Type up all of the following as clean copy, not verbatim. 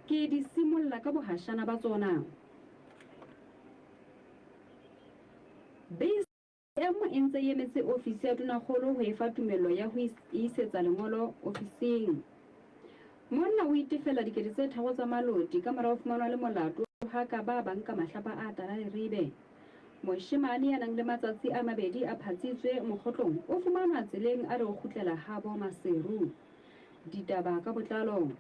Ke di simolla ka bohashana ba tsona. BCM e ntse e emetse ofisi ya Tonakgolo ho e fa tumello ya ho e isetsa lengolo ofising. Monna o itefella 3000 tsa maloti ka mora ho fumanwa le molato ha ka ba bang ka mahlapa a tala leribe. Moshemane ya nang le matsatsi a mabedi a phatsitswe mokgotlong o fumanwa tseleng a re o kgutlela habo Maseru. Ditaba ka botlalo.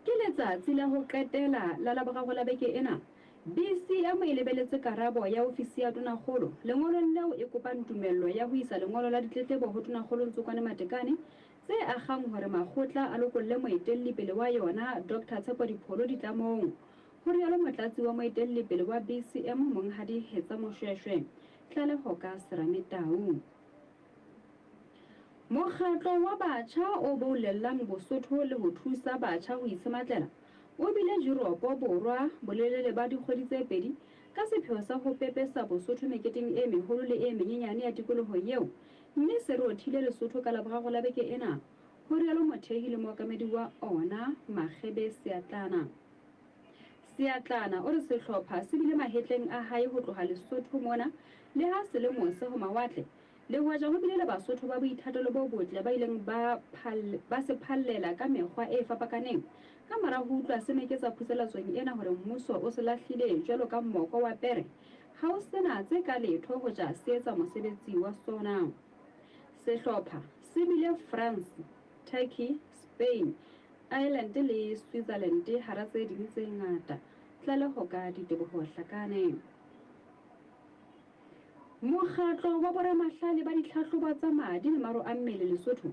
Ke letsatsi la ho qetela la Laboraro la beke ena. BCM e lebeletse karabo ya ofisi ya Tonakgolo lengolong leo e kopang tumello ya ho isa lengolo la ditletlebo ho Tonakgolo Ntsokwane Matekane tse akgang hore makgotla a lokolle moetelli pele wa yona Doctor Tshepo Dipholo ditlamong, ho rialo motlatsi wa moetelli pele wa BCM Monghadi Hetsa Moshweshwe. Tlaleho ka Serame Tau. Mokgatlo wa batjha o boulellang Bosotho le ho thusa batjha ho itshematlela o bile Juropo Borwa bolelele ba dikgwedi tse pedi ka sepheo sa ho pepesa Bosotho meketeng e meholo le e menyenyane ya tikoloho eo mme se rothile Lesotho ka Laboraro la beke ena, ho rialo mothehi le mookamedi wa ona Makgebe Seatlana. Seatlana o re sehlopha se bile mahetleng a hae ho tloha Lesotho mona le ha se le mose ho mawatle. Le hoja ho bile le Basotho ba boithatelo bo botle ba ileng ba ba se phallela ka mekgwa e fapakaneng, ka mora ho utlwa se meketsa phuselatsong ena hore mmuso o se lahlile jwalo ka moko wa pere, ha o se na tse ka letho hoja se etsa mosebetsi wa sona. Sehlopha se bile France, Turkey, Spain, Ireland le Switzerland hara tse ding tse ngata. Tlaleho ka Diteboho Hlakane. Mokgatlo wa boramahlale ba ditlhahlobo tsa madi le maro a mmele Lesotho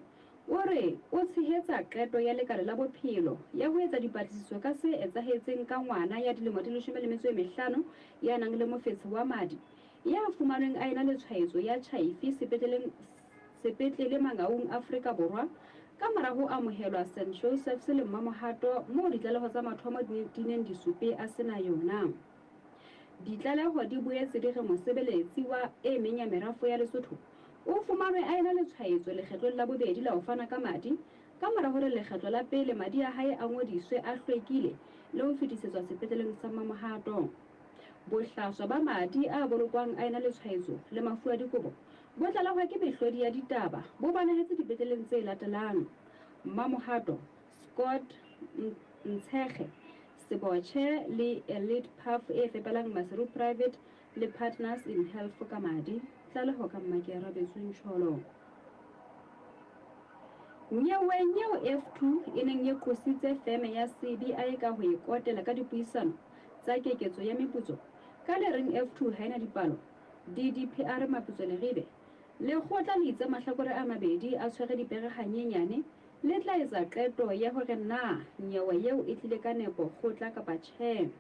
o re o tshehetsa qeto ya lekala la bophelo ya ho etsa dipatlisiso ka se etsahetseng ka ngwana ya dilemo di 15 ya nang le mofetshe wa madi ya fumanweng a ena le tshwaetso ya tjhaifi sepetleleng sepetlele Mangaung, Afrika Borwa ka mora ho amohelwa St Joseph's le Mmamohato moo ditlaleho tsa mathomo di neng di supe a se na yona. Ditlaleho di boetse di re mosebeletsi wa e meng ya merafo ya Lesotho o fumanwe a ena le tshwaetso lekgetlong la bobedi la ho fana ka madi ka mora hore lekgetlo la pele madi a hae a ngodiswe a hlwekile le ho fetisetswa sepetleleng sa Mmamohato. Bohlaswa ba madi a bolokwang a ena le tshwaetso le mafu a dikobo bo tlalehwa ke mehlodi ya ditaba bo bonahetse dipetleleng tse latelang, Mmamohato, Scott Ntshekge, Sebotjhe le Elite Puff e fepelang Maseru Private le Partners in Health ka madi. Tlaleho ka Mmakearabetswe Ntjholo. Nyeweng eo F2 e neng e qositse feme ya CBI ka ho e kotela ka dipuisano tsa keketso ya meputso, ka le reng F2 ha e na dipalo, DDPR Maputso Leribe, lekgotla le itse mahlakore a mabedi a tshwere dipere hanyenyane Le tla etsa qeto ya hore na nyewe eo e tlile ka nepo kgotla kapa tjhe.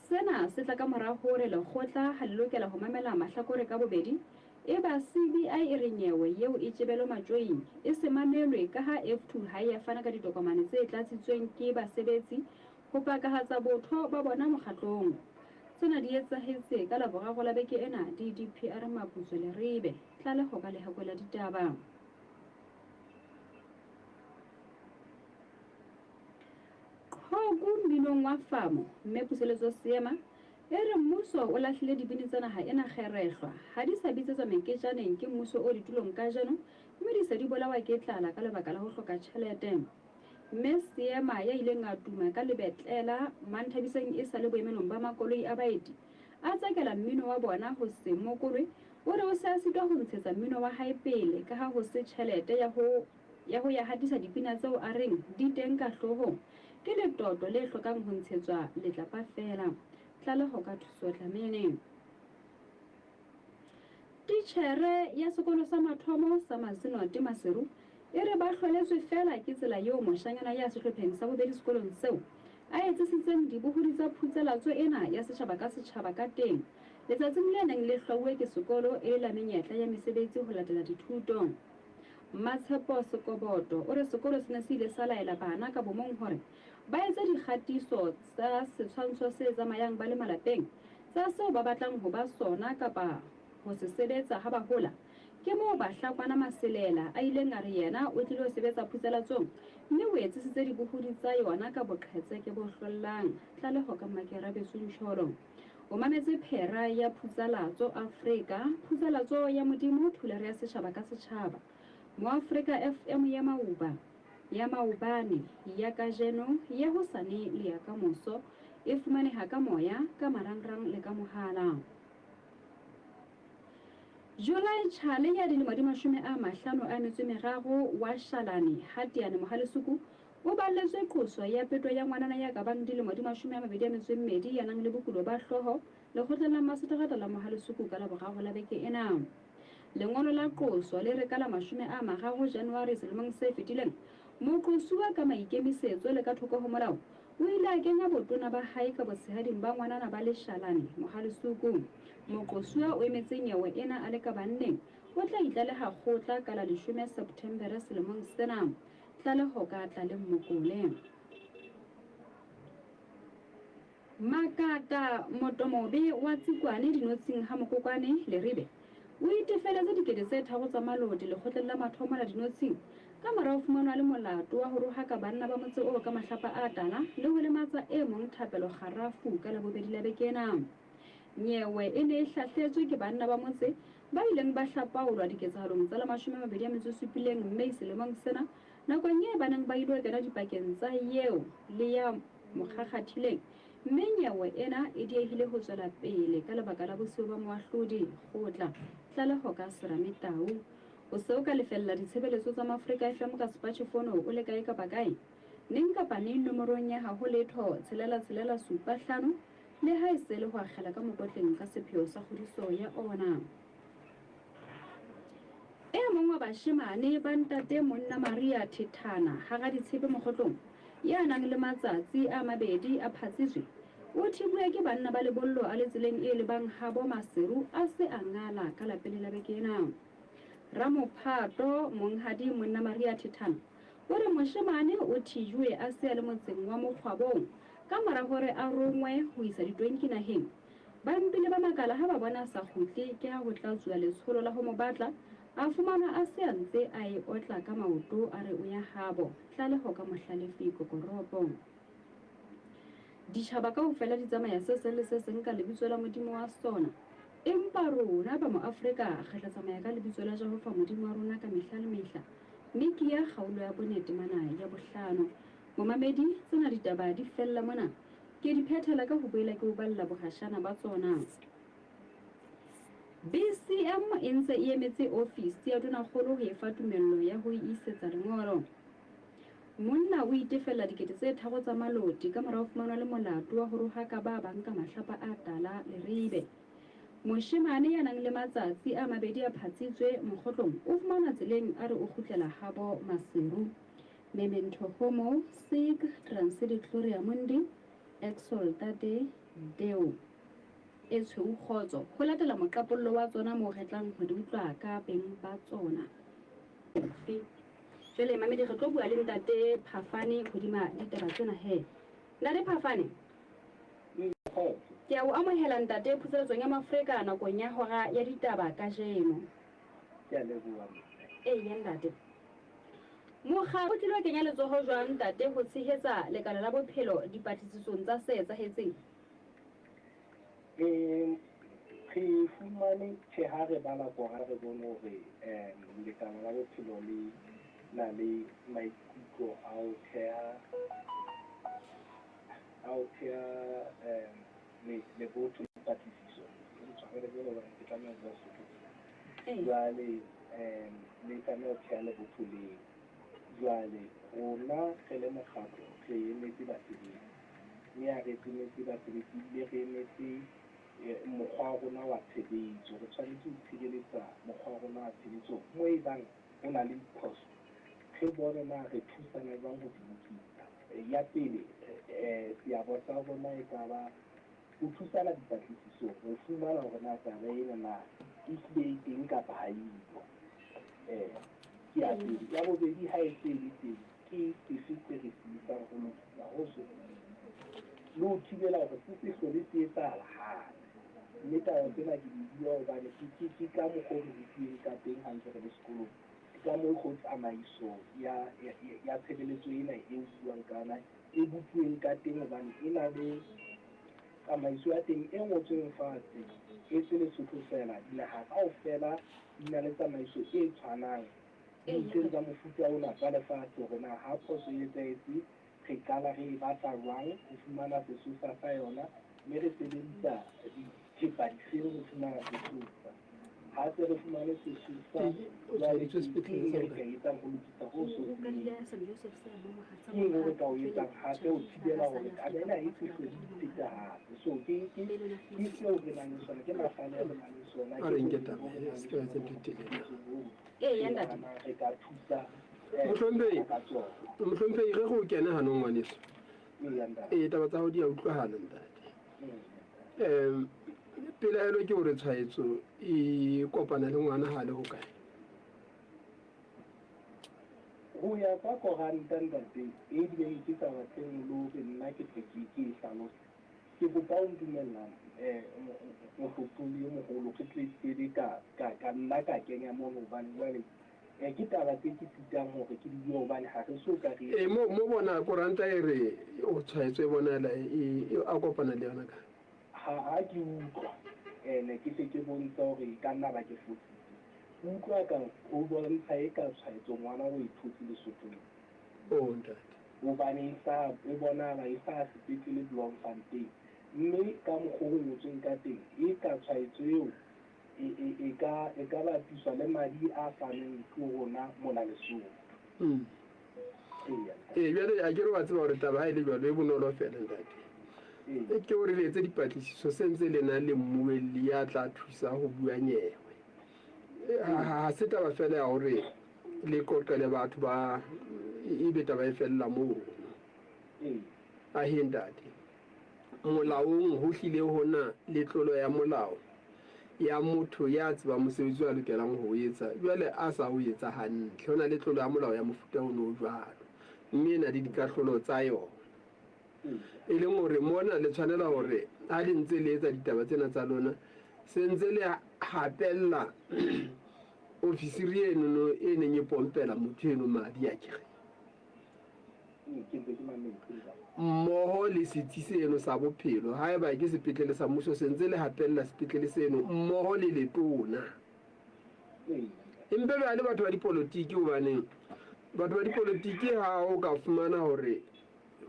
Sena se tla ka mora hore lekgotla ha le lokela ho mamela mahlakore ka bobedi, eba CBI e re nyewe eo e tjebelwe matjoing, e se mamelwe ka ha F2 ha e ya fana ka ditokomane tse tlatsitsweng ke basebetsi ho pakahatsa botho ba bona mokgatlong. Tsena di etsahetse ka Laboraro la beke ena DDPR Maputswe Leribe. Tlaleho ka Lehakwe la Ditaba. Qhoku mminong wa famo, Mme Puseletso Seema, e re mmuso o lahlile dibini tsa naha ena kgerehlwa, ha di sa bitsetswa meketjaneng ke mmuso o ditulong kajeno mme di se di bolawa ke tlala ka lebaka la ho hloka tjhelete. Mme Seema ya ileng a tuma ka lebetlela Manthabiseng e sa le boemelong ba makoloi a baeti, a tsekela mmino wa bona ho se mokolwe O re o se a sitwa ho ntshetsa mmino wa hae pele ka ha ho se tjhelete ya ho ya ho ya hatisa dipina tseo a reng di teng ka hloohong. Ke letoto le hlokang ho ntshetswa letlapa feela. Tlaleho ka Thuso Dlamini. Titjhere ya sekolo sa mathomo sa Mazinote Maseru e re ba hloletswe feela ke tsela eo moshanyana ya sehlopheng sa bobedi sekolong seo a etsisitseng dibohodi tsa phutselatso ena ya setjhaba ka setjhaba ka teng letsatsing le neng le hlwauwe ke sekolo e le la menyetla ya mesebetsi ho latela dithuto. Mmatshepo Sekoboto o re sekolo se ne se ile sa laela bana ka bomong hore ba etse dikgatiso tsa setshwantsho se tsamayang ba le malapeng tsa seo ba batlang ho ba sona kapa ho se sebetsa ha ba hola. Ke moo Bahlakwana Maselela a ileng a re yena o tlilo sebetsa phutselatsong mme o etsisitse dibohodi tsa yona ka boqhetseke bo hlollang. Tlaleho ka Mmakerabetso Ncholo. O mametse phera ya Phutsalatso Afrika, Phutsalatso ya Modimo, Thulare ya Setjhaba ka Setjhaba. Moafrika FM ya Mauba, ya maobane, ya kajeno, ya hosane le ya kamoso, e fumaneha ka moya, ka marangrang le ka mohala. July Chale ya dilemo di 53 wa Shalane, ha Teane Mohalesuku, o balletswe qoso ya peto ya ngwanana ya ka bang dilemo di 22 ya nang le bokulo ba hlooho lekgotleng la Mmaseterata la Mohalesuku ka Laboraro la beke ena. Lengolo la qoso le re ka la 30 January selemong se fetileng, moqosuwa ka maikemisetso le ka thoko ho molao o ile a kenya botona ba hae ka botshehading ba ngwanana ba Leshalane, Mohalesuku. Moqosuwa o emetse nyewe ena a le ka banneng, o tla itlaleha kgotla ka la 10 Septembere selemong sena. Tlaleho ka Tlaleng Mokole. Makata Motomobe wa Tsikwane Dinotshing ha Mokokwane, Leribe, o itefeletse 3000 tsa maloti lekgotleng la mathomo la Dinotshing ka mora ho fumanwa le molato wa ho rohaka banna ba motse oo ka mahlapa a tala le ho lematsa e mong Thapelo Kgarafu ka Labobedi la beke ena. Nyewe e ne e hlahletswe ke banna ba motse ba ileng ba hlapaolwa diketsahalong tsa la 27 May selemong sena nakong e ba neng ba ilo kena dipakeng tsa eo le ya mokgakgathileng, mme nyewe ena e diehile ho tswela pele ka lebaka la bosiyo ba moahlodi kgotla. Tlaleho ka Serame Tau. O se o ka lefella ditshebeletso tsa Mafrika FM ka sepatjhefono o le kae kapa kae, neng kapa neng nomorong ya haho letho tshelela tshelela supa hlano le ha e se le ho akgela ka mokotleng ka sepheo sa kgodiso ya ona. E mong wa bashemane ba ntate monna Maria Thethana hara ditshepe mokgotlong ya nang le matsatsi a mabedi a phatsitswe, o thibuwe ke banna ba lebollo a le tseleng e lebang habo Maseru a se a ngala ka lapele la beke ena. Ramophato monghadi monna Maria Thethana o re moshemane o thijuwe a se a le motseng wa Mokgwabong ka mora hore a rongwe ho isa ditonki naheng. Ba mpile ba makala ha ba bona a sa kgutle ke ha ho tla tsuwa letsholo la ho mo batla, a fumanwa a se a ntse a e otla ka maoto a re o ya habo. Tlaleho ka Mohlalefi Kokoropo. Ditjhaba kaofela di tsamaya se seng le se seng ka lebitso la Modimo wa sona, empa rona ba Moafrika re tla tsamaya ka lebitso la Jehova Modimo wa rona ka mehla le mehla. Mekia kgaolo ya 4 temana ya 5. Momamedi, tsena ditaba di fella mona. Ke di phethela ka ho boela ke o balla bohashana ba tsona. BCM e ntse e emetse ofisi ya tonakgolo ho e fa tumello ya ho e isetsa lengolo. Monna o itefella 3000 tsa maloti ka mora ho fumanwa le molato wa ho rohaka ba bang ka mahlapa a tala Leribe. Moshemane ya nang le matsatsi a mabedi a phatsitswe mokgotlong o fumanwa tseleng a re o kgutlela habo Maseru. Memento homo sic transit gloria mundi exultate Deo. E tshweu kgotso ho latela moqapollo wa tsona moo re tlang ho di utlwa ka beng ba tsona. Jwale mamedi re tlo bua le ntate Phafane hodima ditaba tsena he. Ntate Phafane, ke a o amohela ntate phuseletsong ya Mafrika nakong ya hora ya ditaba kajeno. Ke a leboha. Eya ntate. Mokga o tlilo kenya letsoho jwang ntate ho tshehetsa lekala la bophelo dipatlisisong tsa se etsahetseng? Re fumane tjhe ha re bala kora re bone hore lekala la bophelo le na le maikutlo a ho theha lebotho la dipatlisiso. Ke tshwarele jwalo hobane ke tlameha ho bua Sesotho. Jwale le tlameha ho theha lebotho leo. Jwale rona re le mokgatlo re emetse basebetsi, mme ha re emetse basebetsi ebile re emetse mokgwa wa rona wa tshebetso. Re tshwanetse ho tshireletsa mokgwa wa rona wa tshebetso mo e bang ho na le diphoso, re bone na re thusana jwang ho di lokisa. Ya pele, seabo sa rona e ka ba ho thusana dipatlisisong ho fumana hore na taba ena na e hlile e teng kapa ha eyo. Ke ya pele. Ya bobedi, ha e se e le teng, ke sefe se re se etsang ho lokisa ho se le ho thibela hore se se hlole se etsahala hape. Mme taba tsena ke di bua hobane ke ka mokgwa o re rutuweng ka teng ha ntse re le sekolong. Ka mokgo tsamaiso ya tshebeletso ena e buang ka yona e bopuweng ka teng, hobane e na le tsamaiso ya teng e ngotsweng fatshe, e se Lesotho fela, dinaha kaofela di na le tsamaiso e tshwanang dintlheng tsa mofuta ona tsa lefatshe, hore na ha phoso e etsahetse re qala re e batla jwang ho fumana sesosa sa yona, mme re sebedisa dithepa difeng ho fumana sesosa. Ha se re fumane sesosa, jwale ke eng re ka etsang ho lokisa ho so ke eng re ka o etsang hape ho thibela hore taba ena e se hlole e ipheta hape. So ke seo re nang le sona, ke mahlale a re nang le sona, A re nke taba e, se ke ba etsa ntho e telele. Ee, ntate. Re ka thusa Mohlomphehi, ka tsona. Mohlomphehi, re go kene hanong, ngwaneso. Eya, ntate. Ee, taba tsa hao di a utlwahala, ntate. Pelaelo ke hore tshwaetso e kopana le ngwana ha le hokae? Ho ya ka koranta, ntate, e bileng ke sa batleng le hore nna ke tle ke e hlalose, ke kopa o ntumella, mohlopholi e moholo, re tle ke ka nna ka kenya mono, hobane jwale ke taba tse ke sitang hore ke di bue, hobane ha re so ka re Ee, mo bona koranta e re o tshwaetso e bonahala e a kopana le yona ka Ha ke utlwa ene ke tle ke bontshe hore e ka nna ba ke fositse, ke utlwa ka ho bontsha e ka tshwaetso ngwana o e thotse Lesothong. O ntate. Hobane e sa e bonahala e sa sepetlele Bloemfontein, mme ka mokgwa o ngotsweng ka teng e ka tshwaetso eo e ka bapiswa le madi a fanweng ke rona mona Lesotho. Eya, ntate. Ee, jwale a ke re wa tseba hore taba ha e le jwalo e bonolo fela, ntate. Ke hore le etse dipatlisiso se ntse le na le mmuelli ya tla thusa ho bua nyewe. Ha se taba fela ya hore le qoqele batho ba ebe taba e fella moo. Ahe, ntate, molaong ho hlile hona le tlolo ya molao ya motho ya tsebang mosebetsi o a lokelang ho o etsa, jwale a sa o etsa hantle. Ho na le tlolo ya molao ya mofuta ono o jwalo, mme e na le dikahlolo tsa yona, e leng hore mona le tshwanela hore ha le ntse le etsa ditaba tsena tsa lona, se ntse le hapella ofisiri enono e neng e pompela motho eno madi a kere Ke ntse ke mametse, ntate. Mmoho le setsi seno sa bophelo. Haeba ke sepetlele sa mmuso, se ntse le hapella sepetlele seno mmoho le letona. Empe be le batho ba dipolotiki, hobaneng batho ba dipolotiki ha o ka fumana hore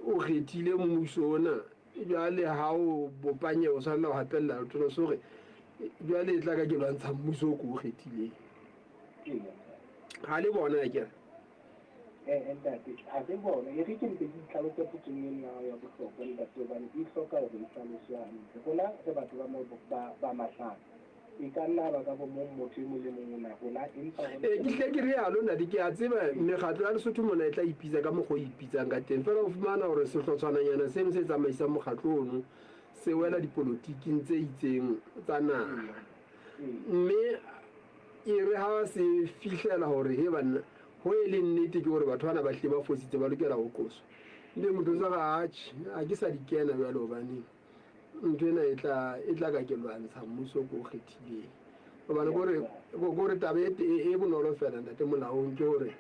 o kgethile mmuso ona, jwale ha o bopanye o tshwanela ho hapella letona, so hore jwale e tla ka ke lwantsha mmuso o ko o kgethileng. Ha le bona akere? Ntate, ha re bona e re ke mpe ke itlhalose potsong eno ya hao ya bohlokwa, ntate, hobane e hloka hore e hlaloswe hantle. Rona re batho ba mahlale, e ka nna ba ka bo mong motho e mong le mong o na rona, empa rona Ee, ke hle ke rialo, ntate. Ke a tseba mekgatlo ya Lesotho mona e tla ipitsa ka mokgwa o ipitsang ka teng, fela o fumana hore sehlotshwananyana seno se tsamaisang mokgatlo ono se wela dipolotiking tse itseng tsa naha, mme e re ha se fihlela hore he banna, ho e leng nnete ke hore batho bana ba hlile ba fositse, ba lokela ho qoswa, mme motho o sa re atjhe, ha ke sa di kena jwale, hobaneng ntho ena e tla ka ke lwantsha mmuso ko o kgethileng, hobane kore taba e bonolo fela, ntate. Molaong ke hore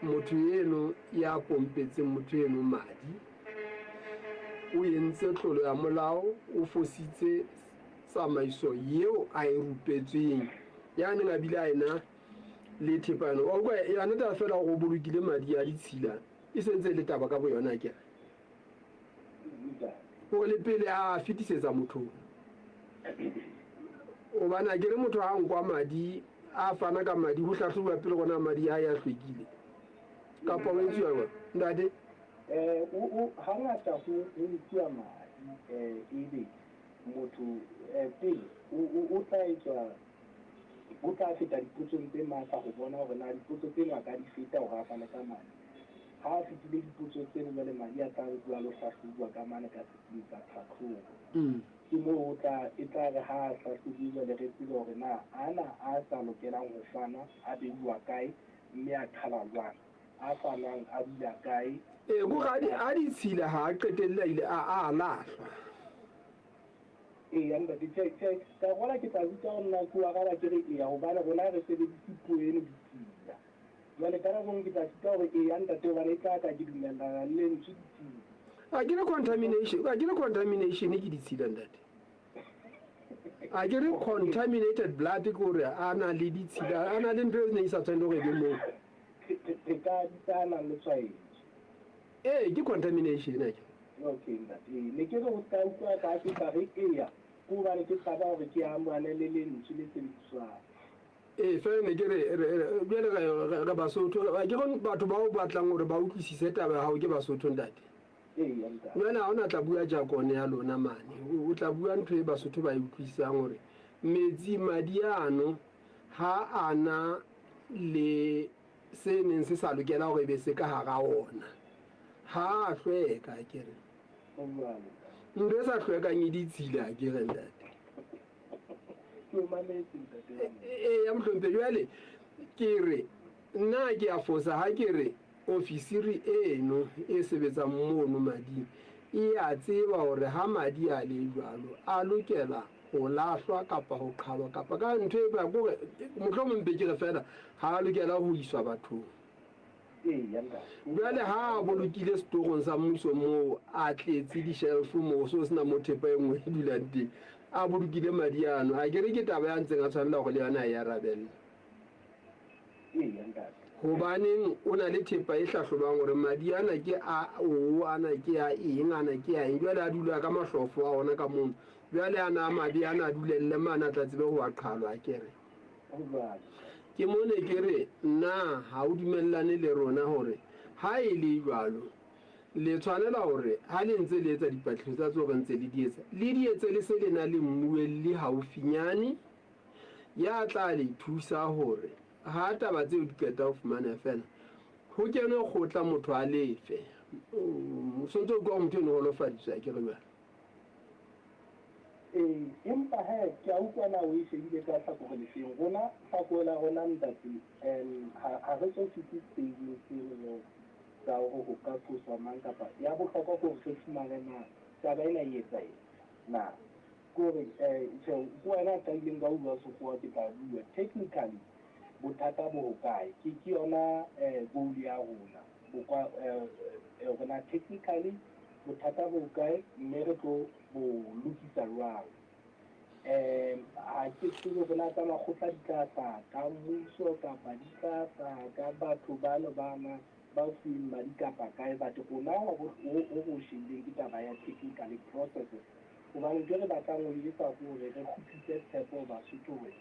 motho eno ya pompetseng motho eno madi o entse tlolo ya molao, o fositse tsamaiso eo a e rupetsweng, ya neng a bile a ena le thepa eno. Wa utlwa, yona taba fela hore o bolokile madi a ditshila e sentse e le taba ka boyona, akere hore le pele a fetisetsa mothong, hobane akere motho ha nkwa madi, a fana ka madi, ho hlahlobuwa pele gona madi a ya hlwekile kapa o etsuwa jwang, ntate? Hangata ho nkuwa madi, ebe motho pele o tla etswa, o tla feta dipotsong tse matla ho bona hore na dipotso tseno a ka di feta hore a fane ka madi. Ha a fetile dipotso tseno, jwale madi a tla nkuwa lo hlahlobuwa ka mane ka setsing sa tlhatlhobo. Ke moo o tla e tla re ha a hlahlobuwe, jwale re tsebe hore na ana a sa lokelang ho fanwa a beuwa kae, mme a qhala jwang, a fanwang a dula kae. Ee, kore a ditshila ha a qetelle a ile a lahlwa. Eya, ntate, tjhe, tjhe, ka gola ke tla ruta ho nna ke o araba ke re eya, hobane rona re sebedise puo eno ditshila. Jwale ka nako ke tla sita hore eya ntate, hobane e tla ka ke dumellana le lentswe ditshila. A ke re contamination, a ke re contamination ke ditshila ntate. A ke re contaminated blood ke hore a na le ditshila, a na le ntho e neng e sa tshwanele hore e be moo. Re ka bitsa a nang le tshwaetso. Ee, ke contamination a ke. Okay ntate, ne ke re o ska utlwa ka ke tla re eya, ke hobane ke tshaba hore ke amane le lentswe le sebediswang. Ee, fela ne ke re jwale re Basotho, ke re batho ba o batlang hore ba utlwisise taba ya hao ke Basotho ntate. Jwale ha o na tla bua jargon ya lona mane, o tla bua ntho e Basotho ba e utlwisisang hore metsi madi ano ha a na le se neng se sa lokela hore e be se ka hara ona, ha a hlweka ke re. Ntho e sa hlwekang e ditshila ke re ntate. Eya mohlomphehi, jwale ke re nna ke a fosa ha ke re ofisiri eno e sebetsang mono mading e a tseba hore ha madi a le jwalo a lokela ho lahlwa kapa ho qhalwa kapa ka ntho e ba kore mohlomong mpe ke re fela ha a lokela ho iswa bathong. Jwale ha a bolokile setorong sa mmuso moo a tletse di-shelf moo so sena mo thepa e nngwe e dulang teng, a bolokile madi ano, a ke re ke taba ya ntseng a tshwanela hore le yona a e arabelle. Hobaneng o na le thepa e hlahlobang hore madi ana ke a o, ana ke a eng, ana ke a eng. Jwale a dula ka mahlofo a ona ka mono. Jwale ana a mabe ana a dulelle mane a tla tsebe ho a qhalwa, a ke re. Ke mo ne ke re na ha o dumellane le rona hore ha e le jwalo le tshwanela hore ha le ntse le etsa dipatlisiso tsa tseo re ntse le di etsa, le di etse le se le na le mmuelli haufinyane ya tla le thusa hore ha taba tseo di qeta ho fumaneha fela ho kenwe kgotla motho a lefe. O sontse o utlwa hore motho eno o holofaditswe a ke re jwale. Ee, empa he, ke a utlwa na o e shebile ka hlakore lefeng. Rona, hlakore la rona ntate, um ha, ha re so fihle stageng seno sa hore ho ka qoswa mang kapa, ya bohlokwa ke hore re fumane na taba ena e etsahetse na. Ke hore, tjhe, ke wena a qadileng ka ho bua sekgowa, ke tla bua. Technically, bothata bo hokae? Ke, ke yona goal ya rona. Bokwa, hore na technically bothata bo hokae, mme re tlo bo lokisa jwang. Ha ke tsebe hore na tsa makgotla di tla hlaha ka mmuso kapa di tla hlaha ka batho bano bana ba fuweng madi kapa kae, but rona ho ho re o shebileng ke taba ya technical processes. Hobane ntho e re batlang ho e etsa ke hore re kgutlise tshepo ho Basotho hore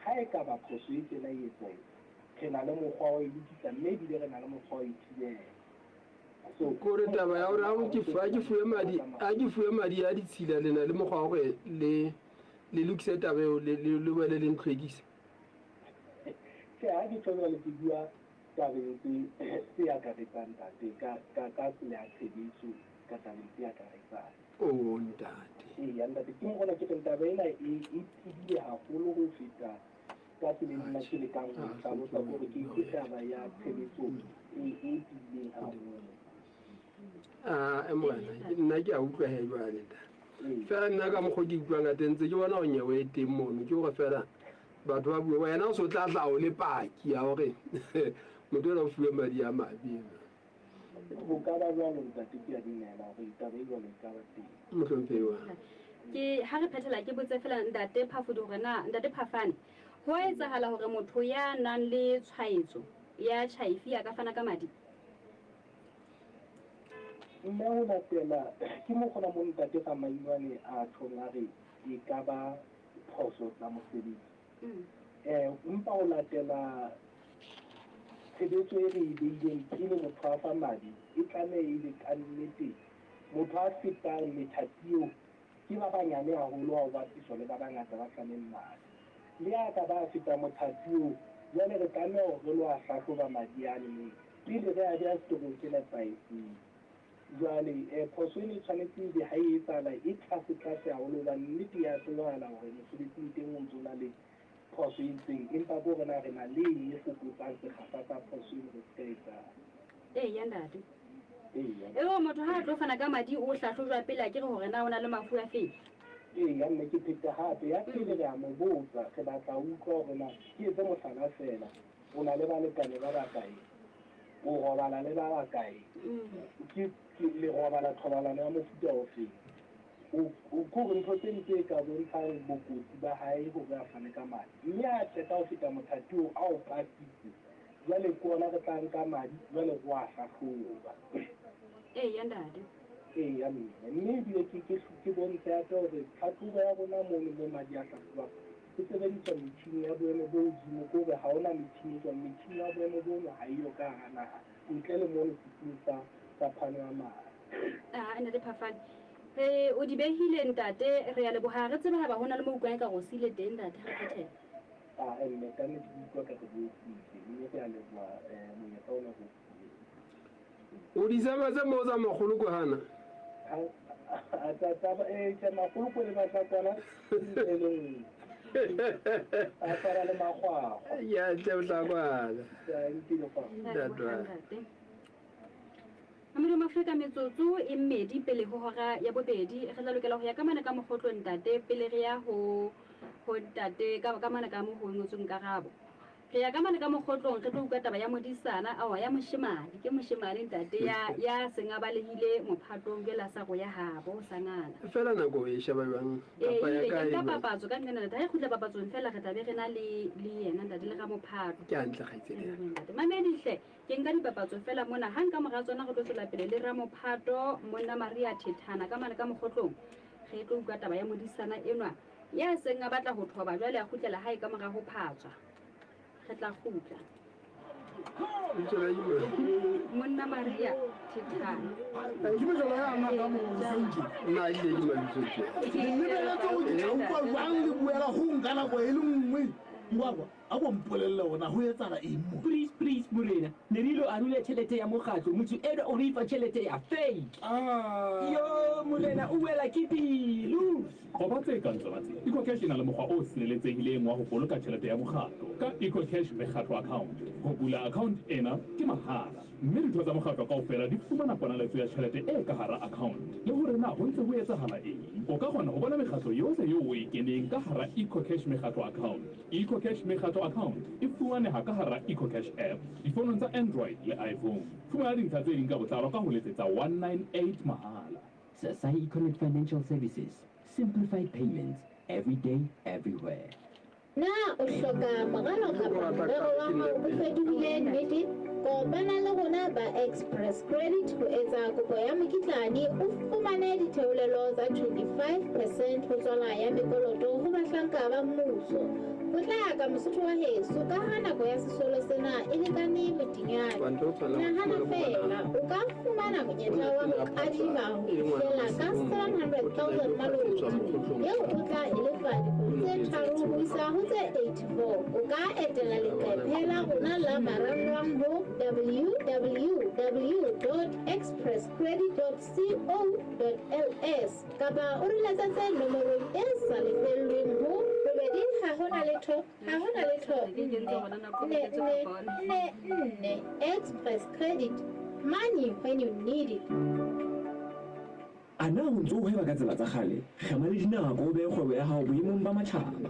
ha e ka ba phoso e tjena e etsahetse, re na le mokgwa wa ho e lokisa mme ebile re na le mokgwa wa ho e thibela. So, Kore taba ya hore ha ke ha ke fuwe madi, ha ke fuwe madi a ditshila le na le mokgwa wa hore le le lokise taba eo le le le boele le ntlhwekise. Tjhe, ha ke tjho jwalo ke bua tabeng tse tse akaretsang ntate ka ka ka tsela ya tshebetso ka tabeng tse akaretsang. Oh ntate. Eya ntate, ke mona ke reng taba ena e e tebile haholo ho feta ka tsela e nna ke lekang ho e hlalosa hore ke ke taba ya tshebetso e e tebileng haholo. Ah, morena, nna ke a utlwa he jwale ntate. Fela nna ka mokgwa ke utlwang ka teng ntse ke bona ho nyewe e teng mono, ke hore fela batho ba bue wena o se o tla tla o le paki ya hore motho ena o fuwe madi a mabe. Ho ka ba jwalo ntate, ke a dumela hore taba e jwalo e ka ba teng. Mohlomphehi wa. Ke ha re phethela ke botse fela ntate Phafudi hore na ntate Phafane ho a etsahala hore motho ya nang le tshwaetso ya HIV a ka fana ka madi? Nna ho latela ke mo kgona mo ntate Ramainwane a tjhong a re e ka ba phoso tsa mosebetsi. Empa ho latela tshebetso e re e beileng pele motho a fa madi, e tlameha e be ka nnete motho a fetang methati eo ke ba banyane haholo ha o bapiswa le ba bangata ba faneng madi. Le ha ka ba feta mothati oo, jwale re tlameha hore re lo a hlahloba madi ane moo pele re a beha setorong se nepahetseng. Jwale phoso ena e tshwanetse ebe ha e etsahala e tlase tlase haholo hobane nnete ya tsebahala hore mosebetsing teng o ntso na le phoso e itseng, empa ke hore na re na le eng e fokotsang sekgahla sa phoso eno re se ka etsahala. Eya ntate. Eya. Eo motho ha a tlo fana ka madi o hlahlojwa pele a ke re hore na o na le mafu a feng? Eya mme ke phete hape. Ya pele re a mo botsa, re batla ho utlwa hore na, ke etse mohlala feela. O na le balekane ba bakae? O robala le ba bakae? Ke le robala thobalano ya mofuta ofeng? O kore ntho tse tse ka bontshang bokotsi ba hae hore a fane ka madi. Mme a qeta ho feta mothati oo a o pasitse, jwale ke ona re tla nka madi, jwale re wa hlahloba. Eya ntate. Eya mme, mme ebile ke bontshe hape hore tlhahlobo ya rona mono mo madi a hlahlobang e sebediswa metjhini ya boemo bo hodimo, ke hore ha hona metjhini e jwang, metjhini ya boemo bono ha eyo ka hara naha ntle le mono setsing sa phano ya madi. Ah, ntate Phafane, re o di behile ntate, re a leboha. Re tsebe haeba ho na le mo utlwang eka re o siile teng ntate, ha re phethela. Ah, mme kannete ke utlwa ka re boetsitse, mme re a leboha monyetla ona re o fileng. O di sebetse moo tsa makgolokwe hana? Tje, makgolokwe le mahlakwana ke ntho e le nngwe. A tshwana le makgwakgwa. Ya tle bohlakwana. Ya, nkile kgwakgwa. Ntate. Modimo Afrika metsotso e mmedi pele ho hora ya bobedi, re tla lokela ho ya ka mane ka mokgotlo ntate pele re ya ho ntate ka mane ka mo ho ngotsweng karabo. Re ya ka mane ka mokgotlong re tlo utlwa taba ya modisana, aowa ya moshemane, ke moshemane ntate ya seng a balehile mophatong jwale a sa go ya habo sa ngala. Fela nako e sheba jwang Ee, kapa ya ebile ke kae nka jwang? papatso ka nqena ntate, ha e kgutla papatsong fela re tla be re na le yena ntate le ramophato. Ke hantle kgaitsedi ya ka. Ntate mamedi hle, ke nka dipapatso fela mona, ha nka mora tsona re tlo tswela pele le ramophato monna Maria Thethana ka mane ka mokgotlong. Re tlo utlwa taba ya modisana enwa ya seng a batla ho thoba jwale a kgutlela hae ka mora ho phatswa. Re tla kgutla. Monna Maria Thethana. Ke mejolo ya nna ka mo senke. Nna ile ke mabitso tje. Ke lebeletse hore ke tla utlwa jwang le buela ho nka nako e le nngwe. Ngwakwa, a ko mpolelle hore na ho etsahala eng mo. Please, please, morena. Ne re ilo arole tjhelete ya mokgatlo, motho enwa o re fa tjhelete ya fake. Yo, morena, o wela ke pelo. Qoba tse kang tsona tse. EcoCash e na le mokgwa o sireletsehileng wa ho boloka tjhelete ya mokgatlo ka EcoCash Mekgatlo Account. Ho bula account ena ke mahala, mme ditho tsa mokgatlo kaofela di fumana ponaletso ya tjhelete e ka hara account le hore na ho ntse ho etsahala eng. O ka kgona ho bona mekgatlo yohle eo o e keneng ka hara EcoCash Mekgatlo Account. EcoCash Mekgatlo Account e fumaneha ka hara EcoCash app difonong tsa Android le iPhone. Fumana dintlha tse ding ka botlalo ka ho letsetsa 198 mahala. Sasai Econet Financial Services. Simplified payments every day, everywhere. Na o hloka moralo kapa morero wa hao o fetohile nnete? Kopana le rona ba Express Credit ho etsa kopo ya mokitlane o fumane ditheolelo tsa 25% ho tswala ya mekoloto ho bahlanka ba mmuso. Potlaka Mosotho wa heso ka ha nako ya sesolo sena e lekane motinyane. Nahana fela o ka fumana monyetla wa ho kadima ho fihlela ka 700,000 maloti eo o tla e lefa dikgwedi tse 3 ho isa ho tse 84. O ka etela leqephe la rona la marangrang ho www.expresscredit.co.ls kapa o re letsetse nomorong e sa lefellweng ho 2 ha hona letho 4 4 4 4. Express Credit, money when you need it. A na o ntso o hweba ka tsela tsa kgale? Kgema le dinako o behe kgwebo ya hao boemong ba matjhaba.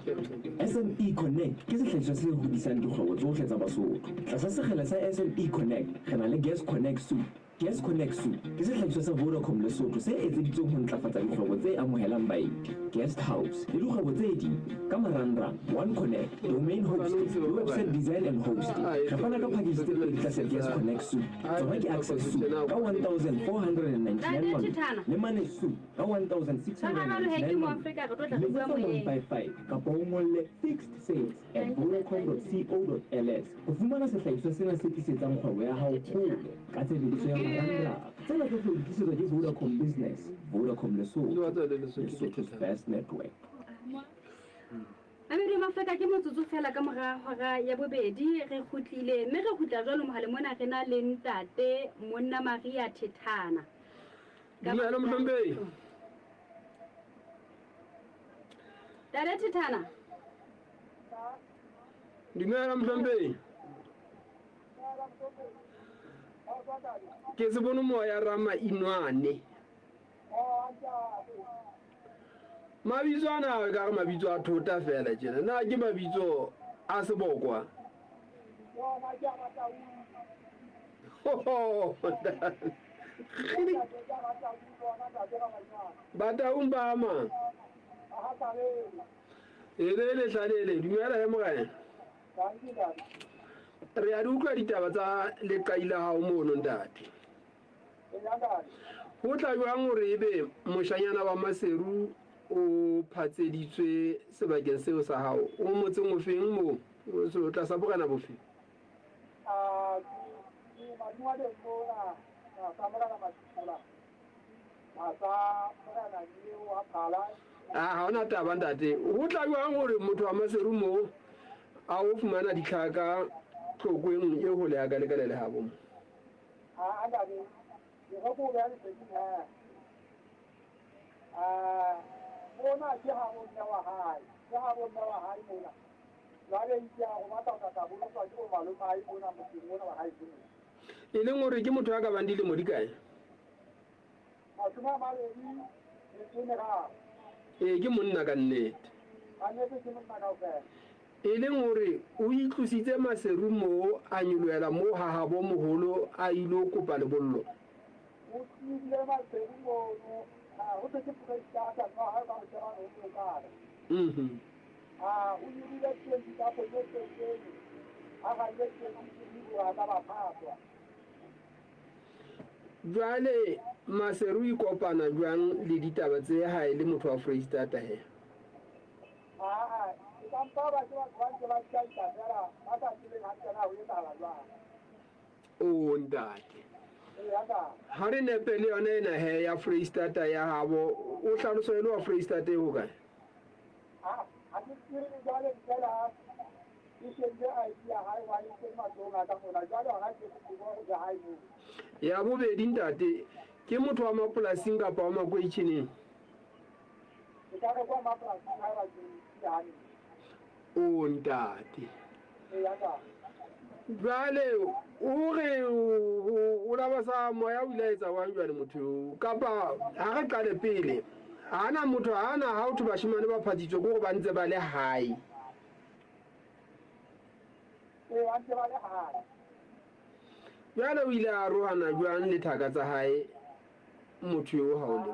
SME Connect ke sehlahiswa se hodisang dikgwebo tsohle tsa Basotho. Tlasa sekgele sa SME Connect re na le Gas Connect Suite. Gas Connect Suite ke sehlahiswa sa Vodacom Lesotho se etseditsweng ho ntlafatsa dikgwebo tse amohelang baeti, guest house le dikgwebo tse ding ka marangrang, One Connect, domain hosting le website design and hosting. Re fana ka package tse pedi tlasa Gas Connect Suite. Tsona ke Access Suite ka 1499 malome le Manage Suite ka 1699 malome. Letsetsa 155 kapa o ngolle fixed sales at vodacom.co.ls ho fumana sehlahiswa sena se tlisetsang kgwebo ya hao kgolo ka tshebediso ya marangrang. Tsena tsohle o di tlisetswa ke Vodacom Business, Vodacom Lesotho, Lesotho's best network. Mamedi Mafrika ke motsotso fela ka mora hora ya bobedi re kgutlile, mme re kgutla jwalo mohale mona re na le ntate monna Maria Thethana. Dumela mohlomphehi. Ntate Thethana. Dumela mohlomphehi. Ke se bone moya rama inwane. Mabitso ana ka re mabitso a thota fela tjena. Na ke mabitso a sebokwa? Bataung ba mang? E le lehlalele, dumela he morena. Re a di utlwa ditaba tsa leqai la hao mono ntate. Ho tla jwang hore ebe moshanyana wa Maseru o phatseditswe sebakeng seo sa hao? O motseng ofeng moo? O tlasa borena bofeng? A ha hona taba ntate. Ho tla jwang hore motho wa Maseru moo a o fumana ditlhaka Tlokweng e hole ya ka le ka le lehabo mo? E leng hore ke motho ya ka bang dilemo di kae? Ee, ke monna ka nnete. E leng hore o itlositse Maseru moo a nyolohela moo ha habo moholo a ilo kopa lebollo. Mhm. Jwale Maseru o ikopana jwang le ditaba tse hae le motho wa Foreisetata he? O ntate. Ha re nepe le yona ena he ya Foreisetata ya habo, o hlalosa e le wa Foreisetata e hokae? Ya bobedi ntate, ke motho wa mapolasing kapa wa makweitjheneng? O ntate. Jwale o re o laba sa moya o ile a etsa wang jwale motho eo? Kapa ha re qale pele, hana motho hana ha o thwe bashemane ba phatsitswe ke hore ba ntse ba le hae. Jwale o ile a arohana jwang le thaka tsa hae motho eo ha o le?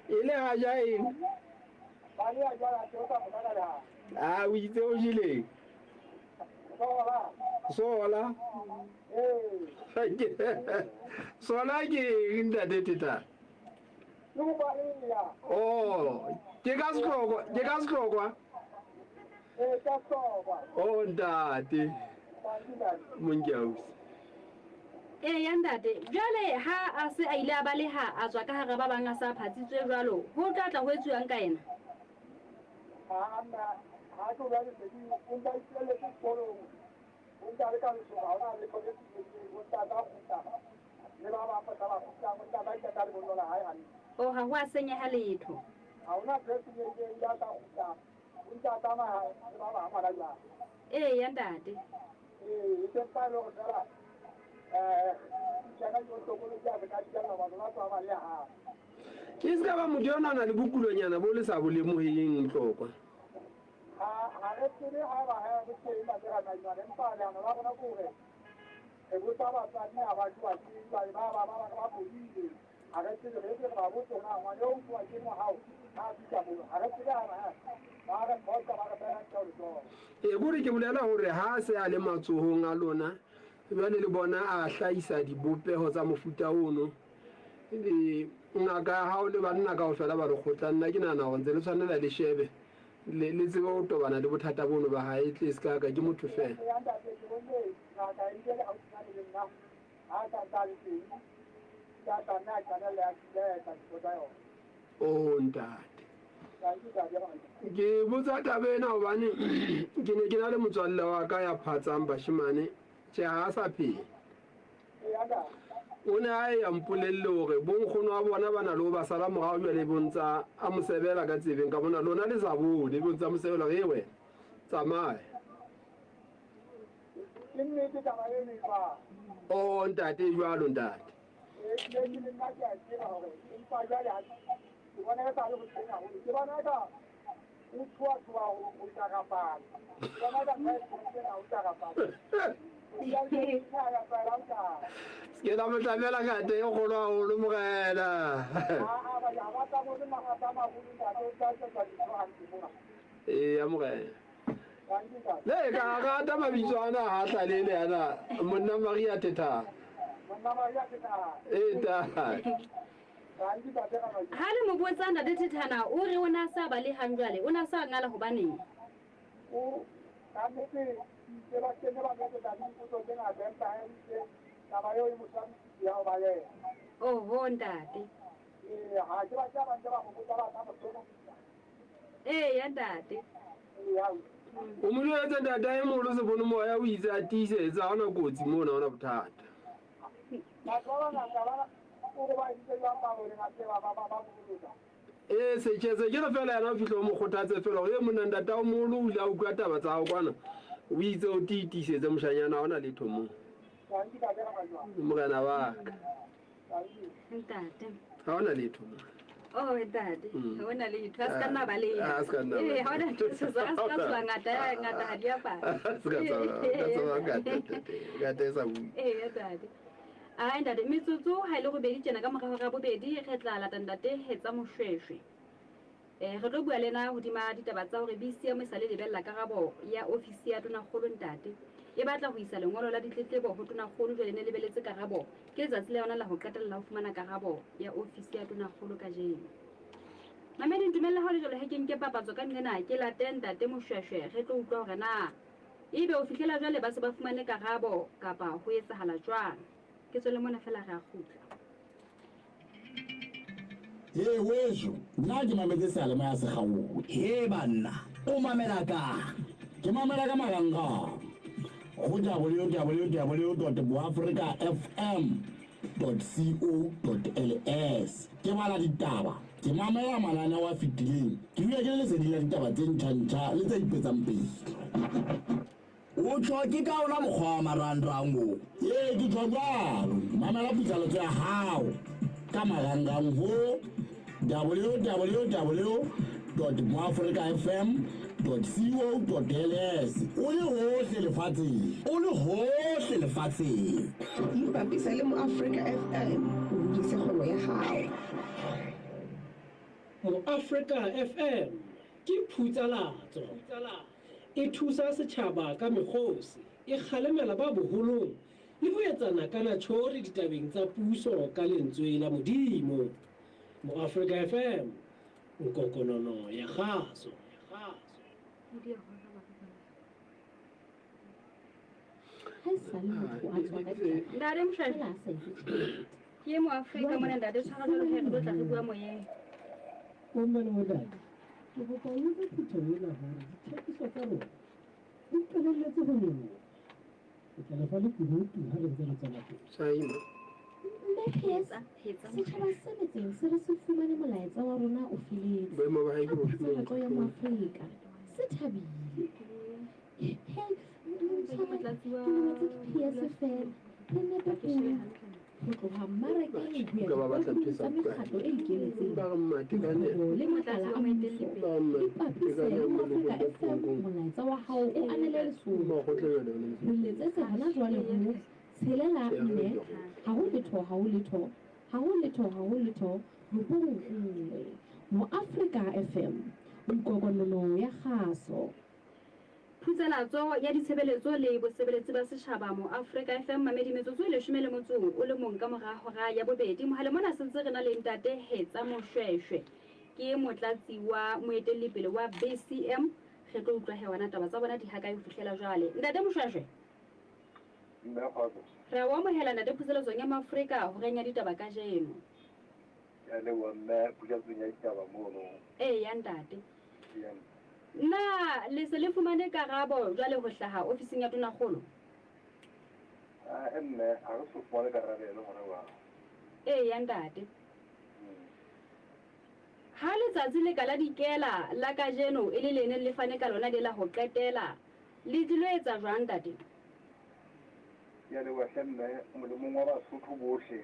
E le ha ja eng? A o itse o jeleng? Sola. Sola ke eng ntate Theta? Oh, ke ka sehlokwa, ke ka sehlokwa. Oh ntate. Monke ausi. Eya ntate, jwale ha a se a ile a baleha a tswa ka hara ba bang a sa phatsitswe jwalo, ho tla tla ho etsuwang ka yena? O ha ho a senyeha letho. Eya ntate. Ke se ka ba motho yona a na le bokulonyana bo le sa bo lemoheng Tlokwa. Ee, kore ke bolela hore ha a se a le matsohong a lona, jwale le bona a hlahisa dibopeho tsa mofuta ono. E, ngaka ya hao le banna kaofela ba lekgotla, nna ke nahana hore ntse le tshwanela le shebe, le, le tsebe ho tobana le bothata bono ba hae, e tle e se ka ka ke motho feela. Oh ntate. Ke botsa taba ena hobane ke ne ke na le motswalle wa ka ya phatsang bashemane, tjhe ha a sa phela. O ne a e a mpolelle hore bonkgono wa bona ba na le ho ba sala morao jwale bo ntsa a mo sebela ka tsebeng ka mona lona le sa bone bo ntsa mo sebela hore e wena tsamaya. Ke nnete taba eno e jwalo. Oh ntate e jwalo ntate. Ee ehlile le nna ke a tseba hore empa jwale ha ke bona e sa le botjheng haholo. Ke bona eka o tshoatshoa ho tarapana. Ke bona eka president ena o tarapana. Se ke la mo tlamela ngata e kgolo haholo morena. Eya morena. Le ka rata mabitso ana ha tlalele ana monna Maria Thethana. Ee ntate. Ha le mo botsa ntate Thethana o re o ne a sa balehang jwale o ne a sa ngala hobaneng? O ka nnete itse ba kene ba metsetsa le dipotso tse ngata empa ha itse taba eo e mo swabisitse ya ho baleha. Oho ntate. Ee, ha ke batle ba ntse ba mo botsa ba tla mo hlomamisa. Eya ntate. Eya. O mo jwetse ntate a e moholo sebono moya o itse a tiisetse ha hona kotsi mona ha hona bothata. Batho ba bangata ba o re ba editse jwang ba boneng a se ba ba ba bolotsa. Ee, Sechese, ke re feela yena o fihle o mo kgothatse feela hore e monna ntatao moholo o ile a utlwa taba tsa hao kwana, o itse o tiitisetse moshanyana ha hona letho moo. Morena wa ka. Ntate. Ha hona letho moo. Oh, ntate, ha hona letho. A se ka nna baleha. A se ka nna Ee, ha hona letho. A se ka tswa ngata, ngata ha di apara. A se ka tswa ngata, ngata e sa bue. Ee, ntate. Ae ntate, metsotso ha e le robedi tjena ka mora hora ya bobedi re tla lata ntate Hetsa Moshweshwe. Eh, re tlo bua le ena hodima ditaba tsa hore BCM e sa le lebella karabo ya ofisi ya tonakgolo ntate. E batla ho isa lengolo la ditletlebo ho tonakgolo jwale ne lebeletse karabo. Ke letsatsi la yona la ho qetella la ho fumana karabo ya ofisi ya tonakgolo kajeno. Mamedi ntumelle ha ho le jwalo he ke nke papatso ka nqena ke late ntate Moshweshwe re tlo utlwa hore na Ebe ho fihlela jwale ba se ba fumane karabo kapa ho etsahala jwang? Ke tswele mona feela re a kgutla. Hee weso, nna ke mametse seyalemoya se kgaohe. Hee banna, o mamela kang? Ke mamela ka marangrang go www dot boafrikafm dot co dot ls. Ke bala ditaba, ke mamela mananeo a fetileng, ke dula ke le leseding la ditaba tse ntjha-ntjha le tse ipetsang pele. O tjho ke ka ona mokgwa wa marangrang o? Ee, ke tjho jwalo. Mamela putsaletso ya hao ka marangrang ho www dot moafrikafm dot co dot ls o le hohle lefatsheng. O le hohle lefatsheng. Ipapise le Moafrika FM o hodise kgwebo ya hao. Moafrika FM ke phutsalatso. E thusa setjhaba ka mekgosi, e kgalemela ba boholong le ho etsana ka natjhori ditabeng tsa puso ka lentswe la Modimo. Moafrika FM, nkokonono ya kgaso. Ntate Moshweshwe, ke Moafrika mona ntate, tshwara jwalo he re tlo tla re bua moyeng. Bomme le bontate, ke kopa o jwetse phutheho ena hore dithekiso tsa rona di qalelletse ho nyoloha. Ke tla le fa lekunutu ha re ntse re tswela pele. Saima. Mme Hetsa, setjhaba se metseng se re se fumane molaetsa wa rona o feletse. Boemo ba hae ke Ka bofe moo? phatlalatso ya Moafrika. Se thabile. He, ntshware, ke lebetse ke PS feela. Re nepe pula. Ho tloha mmarakeng ho ya Utlwa ba batla ntho e dikgwebong sa tsa mekgatlo e ikemetseng, Ba re mmatekane. dikgwebo le makala a mmuso, Ba re mmatekane ipapise le ya Moafrika moloko FM bo molaetsa wa hao o anele Lesotho. Makgotla jwale o ne Re letsetse hona jwale ho tshelela nne ha ho letho ha ho letho ha ho letho ha ho letho robong nngwe. Moafrika FM, nkokonono ya kgaso. Phutsalatso ya ditshebeletso le bosebeletsi ba setjhaba Moafrika FM mamedi metsotso e leshome le motso o le mong ka mora hora ya bobedi. Mohaleng mona se ntse re na le ntate Hetsa Moshweshwe ke motlatsi wa moetellipele wa BCM. Re tlo utlwa he ona taba tsa bona di hakae ho fihlela jwale. Ntate Moshweshwe. Mme Kgotso. Re a o amohela ntate Phuseletsong ya Moafrika horeng ya ditaba kajeno. Ke a leboha mme Phuseletsong ya ditaba mono. Eya ntate. Eya. Na le se le fumane karabo jwale ho hlaha ofising ya Tonakgolo? Ae mme, ha re so fumane karabelo hona jwale. Eya ntate. Ha letsatsi le ka la dikela la kajeno e le le neng le fane ka lona le la ho qetela, le tlilo etsa jwang ntate? Ke a leboha hle mme, molemong wa Basotho bohle.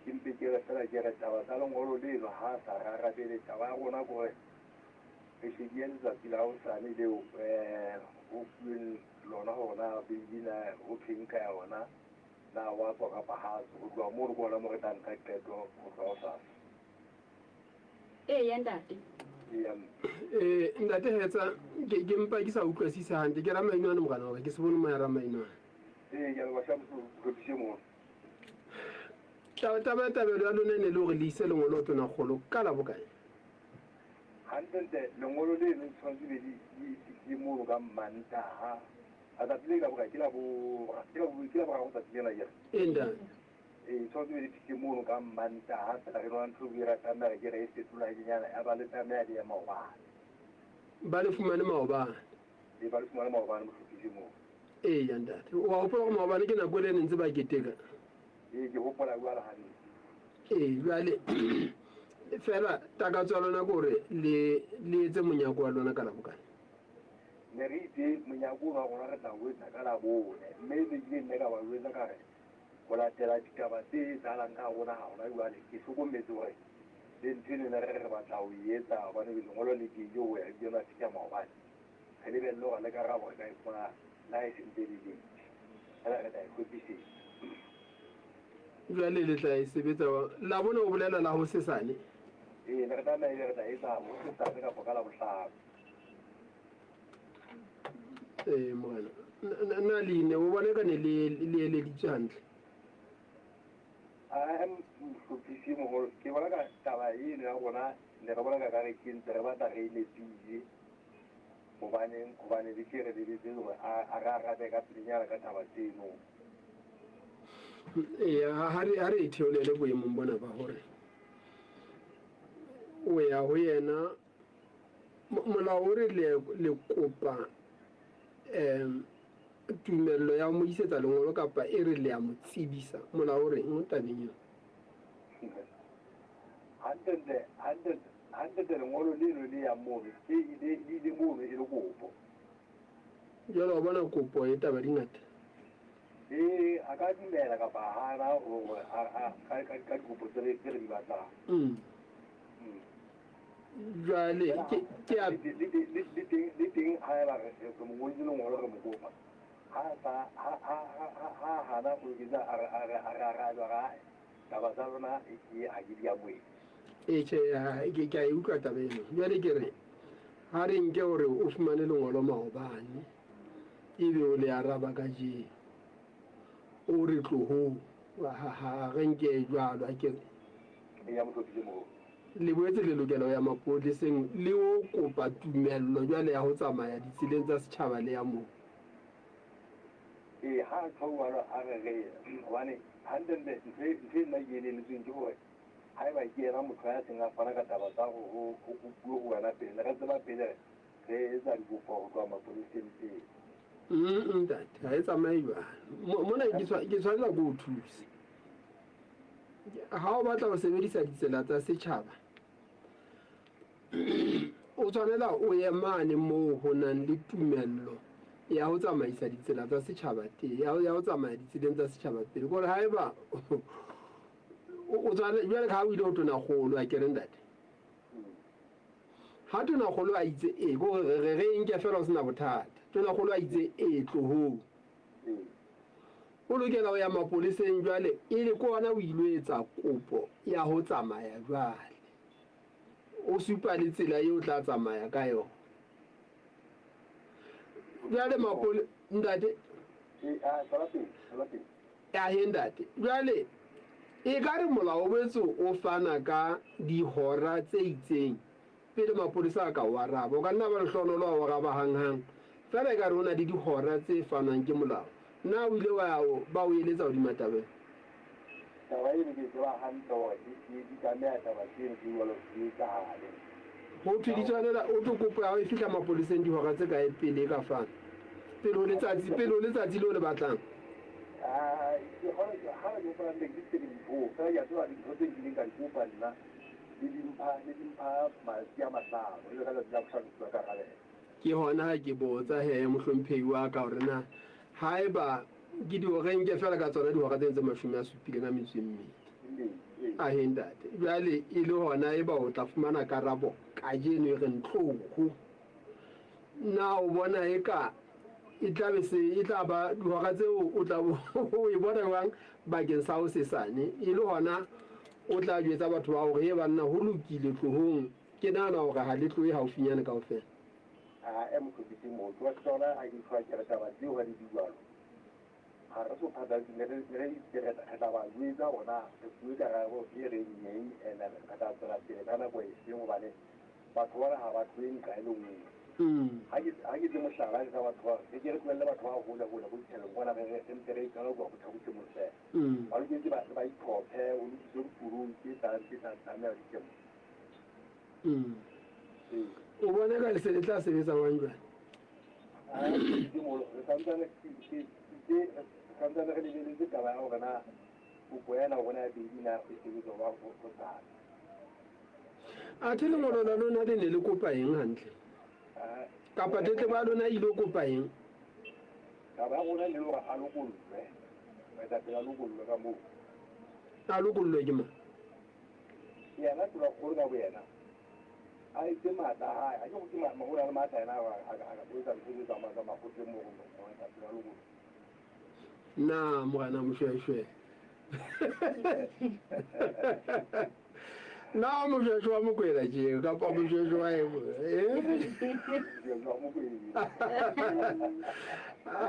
Ke mpe ke re fela ke re taba tsa lengolo leno ha a sa re arabele, taba ya rona ke hore re shebile letsatsi la hosane leo ho fuweng lona hore na beili na ho thweng ka yona, na wa tswa kapa ha a tswe. Ho tloha mono ke hona moo re tla nka qeto ho tloha hosasa. Eya ntate. Eya mme. Eh, ntate Hetsa, ke ke mpa ke sa utlwisise hantle. Ke Ramainoane morena wa ka, ke se bone moya Ramainoane. Ee, ke a leboha hle mohlophisi e moholo. Taba taba ya tabelo ya lona e ne e le hore le ise lengolo ho Tonakgolo ka la bokae? Hantlentle lengolo leno le tshwanetse be le le fihlile mono ka Mantaha. A tsatsi le ka bokae? Ke la bo ke la bo ke la boraro tsatsi lena akere? Ee ntate. Ee, tshwanetse be le fihlile mono ka Mantaha fela re nona ntho e re tlameha re ke re e fetolanyana ya ba le tlameha le ye maobane. Ba le fumane maobane. Ee, ba le fumane maobane mohlophisi moo. Eya ntate. Wa hopola hore maobane ke nako ele ne ntse ba keteka? Ee, ke hopola jwale hantle. Ee, jwale fela takatso ya lona ke hore le le etse monyako wa lona ka Labokae? Ne re itse monyako ono wa rona re tla o etsa ka Labone, mme ne ke ile nne ka ba jwetsa ka re ho latela ditaba tse etsahalang ka rona ha hona jwale, ke hlokometse hore le ntho eno ne re re re batla ho e etsa hobane lengolo le diehile ho ya ebile la fihla maobane. Re lebelle hore le karabo re ka e fumana le ha e se ntse e le late, feela re tla e hlophisetsa. Jwale le tla e sebetsa Labone o bolela la hosesane? Ee, ne re tlameha ebe re tla etsa hosesane kapa ka Labohlano. Ee, morena. Na le ne o bona ka ne le le eleditswe hantle? Ae, mohlophisi e moholo, ke bona ka taba eno ya rona ne re bona ka ka re ke ntse re batla re e nepile. Hobaneng? Hobane le tle re lebetse hore a, a re arabe ka pelenyana ka taba tseno. Eya, ha re, ha re e theolele boemong bona ba hore o ya ho yena molao o re le, le kopa um tumello ya ho mo isetsa lengolo kapa e re le ya mo tsebisa. Molao o reng tabeng eo? Hantlentle, hantlentle, hantlentle lengolo leno le yang mono, le ile, le ile mono e le kopo. Jwale wa bona kopo e taba di ngata. Ee, a ka dumela kapa a hana hore a, a, ka, ka, ka dikopo tse re, tse re di batlang. Jwale ke, ke a. Le, le, le, le teng, le teng haeba re, re mo ngodise lengolo re mo kopa, ha sa, ha, ha, ha, ha, ha hana o loketse a re, a re, a re arabe, a re, ae, Taba tsa lona ke ha ke di amohele. Ee, tjhe, ke, ke a e utlwa taba eno. Jwale ke re, ha re nke hore o fumane lengolo maobane, ebe o le araba kajeno. O re tlohong, ha, ha re nke jwalo, akere. Eya, mohlophisi moholo. Le boetse le lokela ho ya mapoleseng le o kopa tumello jwale ya ho tsamaya ditseleng tsa setjhaba le ya moo. Ee, ha a tjho jwalo a re re, hobane hantlentle ntho e, ntho e nna ke elelletsweng ke hore haeba ke yena motho ya seng a fana ka taba tsa hore ho, ho kopuwe ho wena pele, ne re tseba pele re etsa dikopo ho tloha mapoleseng pele. Mm, ntate, ha e tsamaye jwalo. Mona ke ke tshwanela ke o thuse. Ha o batla ho sebedisa ditsela tsa setjhaba, o tshwanela o ye mane moo ho nang le tumello ya ho tsamaisa ditsela tsa setjhaba teng, ya ho tsamaya ditseleng tsa setjhaba pele. Kore haeba o tshwanela, jwale ka ha o ile ho tonakgolo, akere ntate? Ha tonakgolo a itse ee, ke hore re re e nke fela ho sena bothata. Tonakgolo a itse ee, tlohong. O lokela ho ya mapoleseng jwale, e le ke ona o ilo etsa kopo ya ho tsamaya jwale. O supa le tsela eo o tla tsamaya ka yona. Jwale mapole, ntate. Ahe ntate. Jwale e ka re molao o boetse o fana ka dihora tse itseng pele mapolesa a ka o araba. O ka nna ba lehlohonolo wa o araba hanghang. Feela ekare ho na le dihora tse fanwang ke molao. Na o ile wa ba o eletsa hodima taba ena? Taba eno ke e tseba hantle hore di tlameha taba tseno tse jwalo di etsahale. Ho thwe di tshwanela, ho thwe kopo ya hao e fihla mapoleseng dihora tse kae pele e ka fanwa? Pele ho letsatsi, pele ho letsatsi leo le batlang. Ke hona ha ke hopola ne ke tse dintho, fela ke a tseba dintho tse nkileng ka di kopa nna le dimpha le dimpha matsatsi a mahlano, ebe ka letsatsi la bohlano ke ka arabela. Ke hona ha ke botsa he mohlomphehi wa ka hore na haeba ke dihoreng ke fela ka tsona dihora tseno tse 78. Ahe ntate, jwale e le hona eba o tla fumana karabo kajeno e reng tloho. Na o bona eka e tla be se e tla ba dihora tseo o tla o e bona jwang bakeng sa hosesane? E le hona o tla jwetsa batho ba hore he banna ho lokile tlohong. Ke nahana hore ha le tlohe haufinyane kaofela. Ae mohlophisi motho wa tsona ha ke utlwa ke re taba tseo ha di di jwalo. Ha re so phatlalatse ne re ne re itse re re tla ba jwetsa hore na re fuwe karabo e reng eng and re tla tswela pele ka nako efeng hobane batho bana ha ba tlohe nqa e le nngwe. Ha ke ha ke etse mohlala ka batho ba re ke re tlohelle batho ba hole hole bo dithabeng kwana re re mpe re qala ho tloha Botha-Bothe mono feela. Ba loketse ba ba itlhophe ho lokiswe dikoloi tse tlang tse tla tlameha di tle mo. O bona ka le se le tla sebetsa jwang jwale? Re santsane re lebeletse taba ya hore na kopo ena rona ya pedi na e sebetsa jwang hosane. Athe lengolo la lona le ne le kopa eng hantle? Kapa tletlebo ya lona e ile kopa eng? Taba ya rona e ne le hore a lokollwe, moetapele a lokollwe ka moo. A lokollwe ke mang? Yena Tonakgolo ka boyena a etse matla a hae. Ha ke re ke o na le matla yena a ka etsa ntho tse tsamayang tsa makgotleng moo moetapele a lokollwe. Na Morena Moshoeshoe. Na o Moshoeshoe wa Mokwena tje kapa Moshoeshoe wa eng? Moshoeshoe wa Mokwena.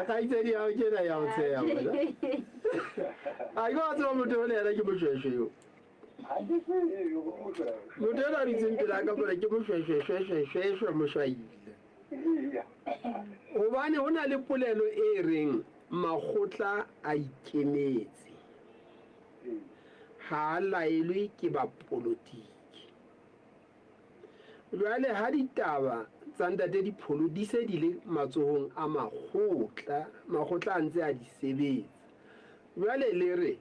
Kgaitsedi ya hao ke ena ya o tsheha wena. A ke wa tseba motho o le yena ke Moshoeshoe eo. Motho ena a dutseng pela ka mona ke Moshoeshoe Moshwaile. Hobane ho na le polelo e reng makgotla a ikemetse, ha a laelwe ke bapolotiki. Jwale ha ditaba tsa Ntate Dipholo di se di le matsohong a makgotla, makgotla a ntse a di sebetsa. Jwale le re,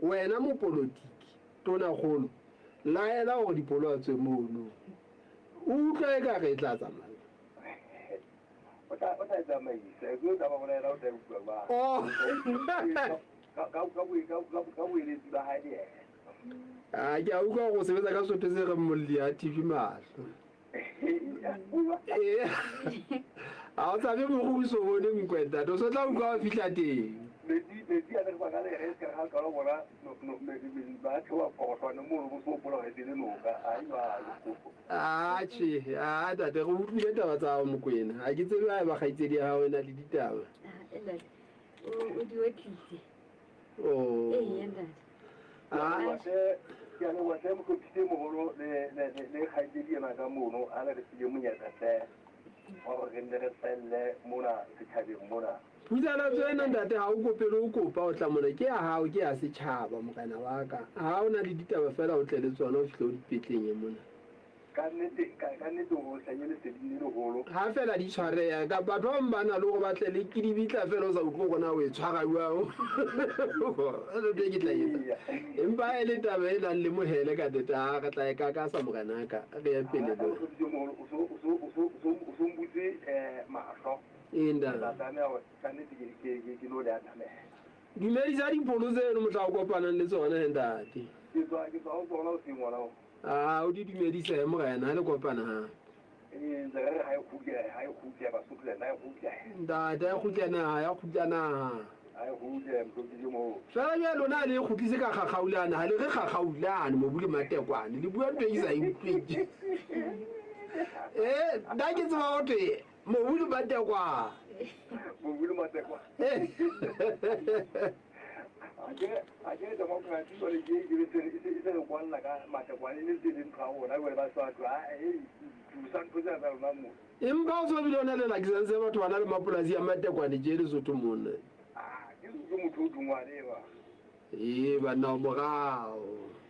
wena mopolotiki, Tonakgolo, laela hore Dipholo a tswe mono. O utlwa ekare e tla tsamaya jwang? O tla o tla e tsamaisa. E tlo taba hore yena o tla e utlwa jwang. Oh. Ka ka ka ka ka boeletsi ba hae le yena. Ah, ke a utlwa gore o sebetsa ka Sesotho se reng molli ha thibe mahlo. Ee. Ha o tshabe moru o so bone nkwe ntate, o so tla utlwa o fihla teng. Metsi metsi a ne re baka le re se ka qala bona no no ba theoha phohlwane mono bo so hopola hore e se le noka. Ha e jwalo. Atjhe, a ntate, re utlwile taba tsa hao Mokwena. Ha ke tsebe haeba kgaitsedi ya hao e na le ditaba. Ah, ntate, o di otlile. Oh. Ee, ntate. Ah. Ke a leboha hle mohlophisi e moholo le le le kgaitsedi ena ka mono a le re file monyetla hle wa hore re nne re hlahelle mona setjhabeng mona. Putsalatso ena ntate ha o kopele o kopa o tla mona ke ya hao ke ya setjhaba morena wa ka. Ha o na le ditaba feela o tle le tsona o fihle o di petlenye mona. Ka nnete, ka, ka nnete o hlanye leseding le leholo. Ha feela di tshwareha, ka batho ba bang ba na le hore ba tle le ke dibitla feela o sa utlwe hore na o e tshwara jwang. Ntho e ke tla e etsa. Empa ha e le taba e nang le mohele ka nnete, ha re tla e kakasa morena ka, re ye pele Ah, le. mohlophisi o moholo, o so, o so, o so, o so, o so mbutse eh, mahlo. Ee, Ke ntate. tla tlameha hore ka nnete ke, ke, ke, ke no le atamela. Dumedisa dipholo tseno mohla o kopanang le tsona he ntate. Ke tswa, ke tswa ho tsona hoseng hona ho. A o di dumedise he morena ha le kopana hape. Ee, ntse re re ha e kgutle, ha e kgutle Basotho land, ha e kgutle. Ntate, ha e kgutle naha, ya kgutla naha. Ha e kgutle mohlophisi o moholo. Fela jwale lona ha le e kgutlise ka kgakgaulane, ha le re kgakgaulane mobu le matekwane, le bua ntho e ke sa e utlweng tje. Eh, nna ke tseba ho thwe mobu le matekwane. Mobu le matekwane. A ke democracy jwale ke e se e se re kwalla ka matekwane le tse leng ntho ya rona jwale ba se batho a e thusa ntho tsena tsa lona mo. Empa o so bile o na le license ya batho ba na le mapolasi a matekwane tje Lesotho mona. Ah, ke ke motho o dungwane ba. Ee banna o morao.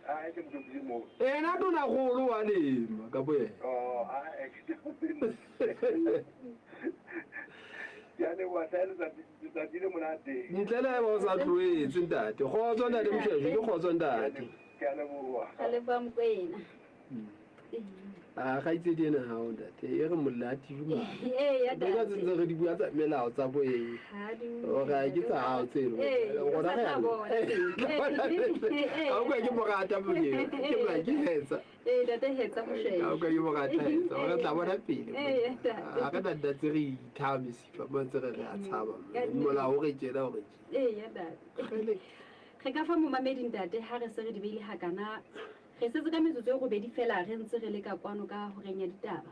Ah, ke motho o mo. Ena tonakgolo wa lema ka boyena. Oh, ah, ke. Ke a leboha hle, letsatsi le monate. Ntle le haeba o sa tlohetse ntate. Kgotso ntate Moshweshwe, ke kgotso ntate. Ke a leboha. Re leboha Mokoena. A kgaitsedi ena hao ntate, e re molla a tibe mane. Ee, ya Ntho tsa ntate. ntse re di bua tsa melao tsa bo eng. Ha di Hore ha ke tsa hao tseno. Ee, Rona o re sa a tla bona. Ha o ka ke morata monyeo. Ke mona ke hetsa. Ee, ntate hetsa Moshweshwe. Ha o ka ke morata hetsa. Re tla bona pele. Ee, ntate. Ha re na nna tse re ithaa mesifa mo ntse re re a tshaba. Ka nnete. Molao o re tjena o re tjena. Ee, ya ntate. Re ka fa momamedi ntate ha re se re di beile hakana. Re setse ka metsotso e robedi fela re ntse re le ka kwano ka horeng ya ditaba.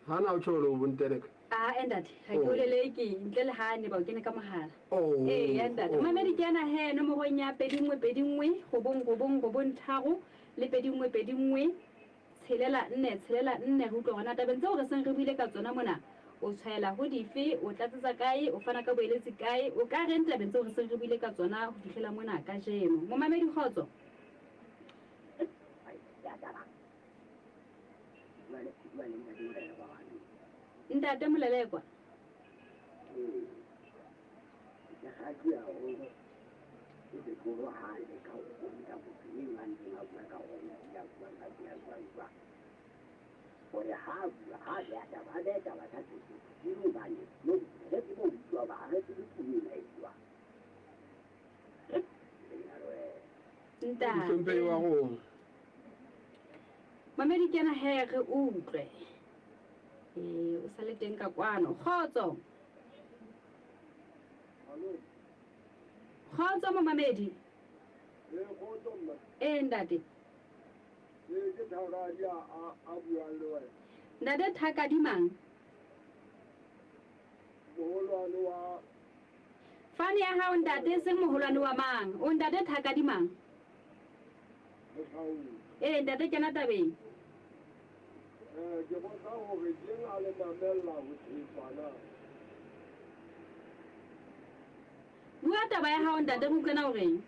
Ha na o tjho hore o bonteleka? Ah, eh, ntate, ha ke Oh. o leleke ntle le ha ne ba o kene ka mohala. Oh. Ee, ya ntate. Oh. Mamedi ke ena he nomorong ya 21 21 9 9 9 3 le 21 21 6 4 6 4 re utlwa hore na tabeng tseo re seng re buile ka tsona mona o tshwaela ho dife, o tlatsetsa kae, o fana ka boeletsi kae, o ka reng tabeng tseo re seng re buile ka tsona ho fihlela mona kajeno. Momamedi kgotso. Ntate Molelekwa. Ke kgahlwa haholo ke sekolo ha leka ho bontsha motho eno a ntseng a bua ka gona, ya buang ka ya buang jwang. Hore ha a bua, ha a beha taba, a behe taba ka Sesotho. Ke hobane no re tsebe ho utlwa hoba ha re tsebe puo ena e buang. Ntate. Mohlomphehi wa rona. Mamedi ke ena he re utlwe. Ee, o sa le teng ka kwano. Kgotso. Kgotso momamedi. Ee, kgotso mma. Ee, ntate. Ee, ke Thakadi a buang le wena. Ntate Thakadi mang? Moholwane wa Fane ya hao ntate, e seng moholwane wa mang? O ntate Thakadi mang? Mohlaung. Ee, ntate kena tabeng. Ke botsa hore keng a le mamella ho thetswa na? Bua taba ya hao ntate, re utlwe na o reng?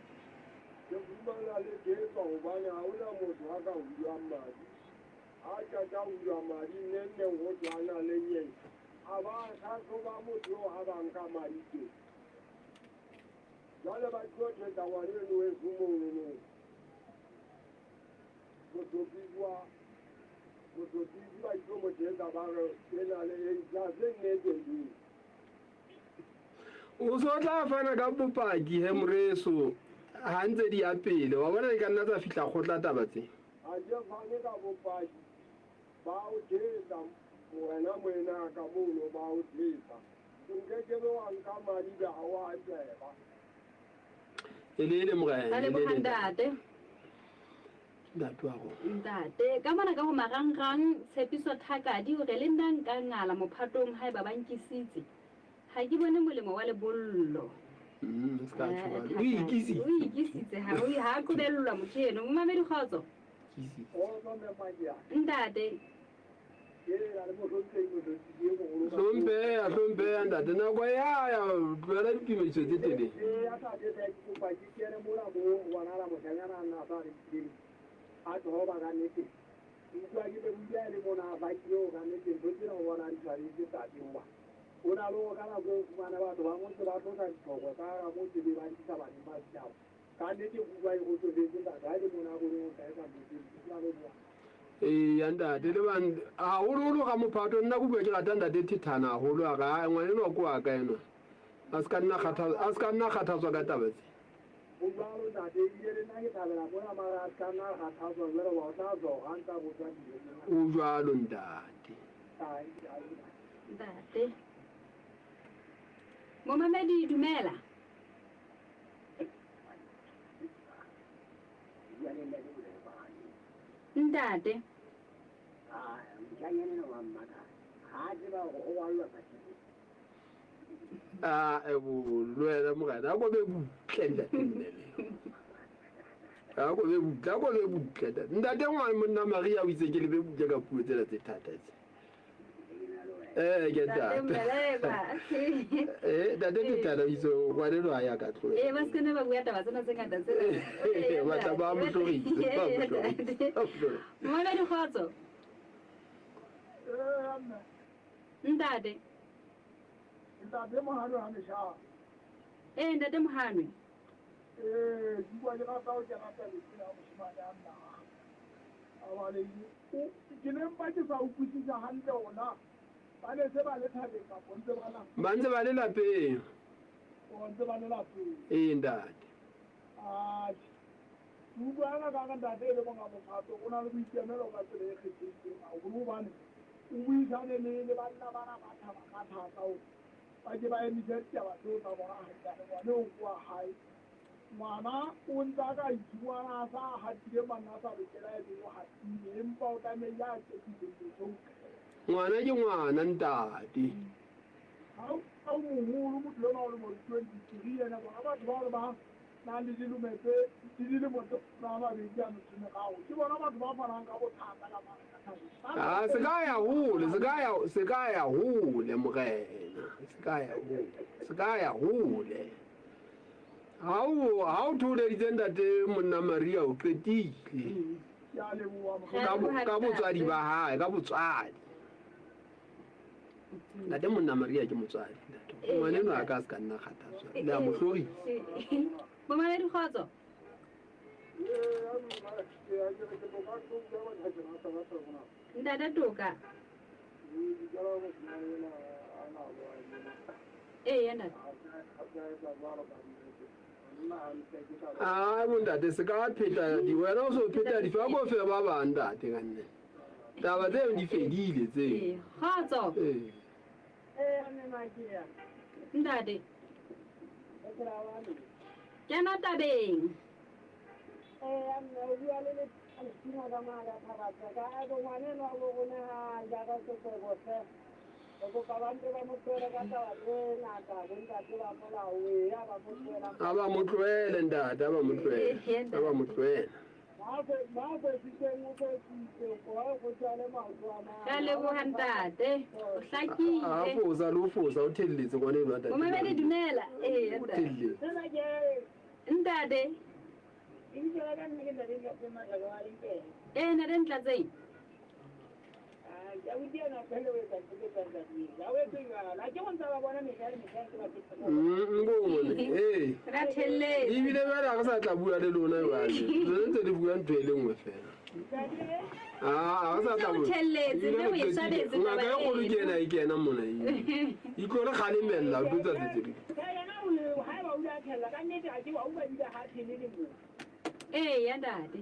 Ke fumana le thetswa hobane ha hona motho a ka hulwang madi. Ha qeta ho hulwa madi, neng neng ho thwe a na le nyeng. A ba hlahloba motho eo ha ba nka madi teng. Jwale ba tlo thetsa ngwana eno weso monono. Mohlophisi wa mohlophisi ba itlo mo thetsa ba re ke na le AIDS, ha se nnete eo. O so tla fana ka bopaki he moreso ha ntse di ya pele. Wa bona di ka nna tsa fihla kgotla taba tse. Ha ke fane ka bopaki, ba o thetsa wena moena ka mono ba o thetsa. O nkekebe wa nka madi be ha wa tseba. E le le morena, Ra e le leboha le ntate. Ntate wa rona. Ntate, ka mona ka ho marangrang Tshepiso Thakadi o re le nna nka ngala mophatong haeba ba nkisitse. Ha ke bone molemo wa lebollo. Se ka tjho jwalo. Thakadi. O ikisitse. O ikisitse ha o ha qobellwa motho eno. Momamedi kgotso. Kgotso mme Madia. Ntate. Hlompheha, hlompheha ntate. Nako ya ya tlohela ditumediso tse telele. Ee, a tate hle ke kopa ke kene mona mo ho bonahala moshanyana a nna a sa re ditseleng. A tloba ka nnete. Ke utlwa ke be o ile a le mona a bakile ho ka nnete ntho tsena o bona di tshwanetse tate hoba. O na le hore ka nako e fumana batho ba motse ba tlosa ditlhoko tsa hara motse be ba di isa baneng ba setjhaba. Ka nnete ke utlwa e kgotsofetse ntate ha e le mona a bone ho tla etsa ntho tseo, ke utlwa le bua. Ee, ya ntate, le bang haholoholo ka mophato nna ke bua ke rata ntate Thethana haholo a re, hai, ngwana enwa ke wa ka enwa. A se ka nna kgatha-, a se ka nna kgathatswa ka taba tse. Ho jwalo ntate, ebile le nna ke thabela mona mara a se ka nna kgathatswa jwalo hoba o tla zoga a ntse a botswa dijo tse ngata. O jwalo ntate. Ai, ai. Ntate. Momamedi dumela. Ntate. Ah, moshanyana enwa wa mmaka, ha a tseba hore o rwallwa patile. Ah, e bo, le wena morena, a ko be butle ntate Mmele. A ko be butle, a ko be butle ntate. Ntate ngwana monna Maria o itse ke le be butle ka puo tsena tse thata tse. Ke Ntate ntate. Mmelekwa. Ntate Thethana o itse ngwana enwa ha ya ka tlohela. Ba se ke ne ba bua taba tsena tse ngata tsena. Ba tla ba mo hlorise, ba mo hlorise, ba mo hlorise. Momamedi kgotso. Ee, mme. Ntate. Ntate Mohanwe ha meshana. Ee, ntate Mohanwe. Ee, ke bua ke rata ho kena tabeng ena ya moshemane a nna. A balehile. Ke ne mpa ke sa utlwisisa hantle hore na ba ne se ba le thabeng kapa ntse ba la. Ba ntse ba le lapeng. O ntse ba le lapeng. Ee, ntate. Atjhe. Ke utlwa ka re ntate e le monga mophato o na le boikemelo ka tsela e kgethehileng haholo hobane o buisane le banna bana ba thaba ka thata hore ba ke ba emise ditaba tseo tsa bona hantle. Ngwane o kwa hae. Ngwana o ntse a ka iphumana a sa hatile manna a sa lokela e beng o hatile empa o tlamehile a tšepise dilo. Ngwana ke ngwana ntate. Ha o moholo motho enwa o lemo di 23 ene bona batho ba hore ba nang le dilemo tse le dilemo tse 20 a metso e meraro ke bona batho ba fanang ka bothata ka mane ka thabeng. Ah, se ka ya hole, se ka ya, se ka ya hole morena, se ka ya hole, se ka ya hole. Ha o ha o thoholeditse ntate monna Maria o qetile. Ke a leboha morena. Ka botswadi ba hae, ka botswadi. Ntate monna Maria ke motswadi ntate. Ngwana enwa a ka se ka nna kgathatswa. Le a mo hlorisa. Momamedi kgotso. Ntate Toka. Ee, ntate. Ai bontate se ka pheta di wena o so pheta di fa ko fe ba bang ntate ka nne. Taba tseo di fedile tseo. Kgotso. Ee. Ntate. Kena tabeng. A ba mo tlohele ntate, a ba mo tlohele. A ba mo tlohele. Ka leboha ntate. O hlakile. A fosa le o fosa o thelletse ngwana enwa ntate. Momamedi dumela. Ee, O thelletse. Ntate. Ee, ntate Ntlatseng. Ngone, ee. Ra thelletse. Ebile jwale ha re sa tla bua le lona jwale. Le ntse le bua ntho e le nngwe fela. Ah, ha re sa tla O bua. thelletse, Ebile mme o re e qetile. swabetse Ngaka e taba kgolo ke eno. ena e kena mona e. E tlo re kgalemella, o tlo tsa tse ding. Ee, ya ntate.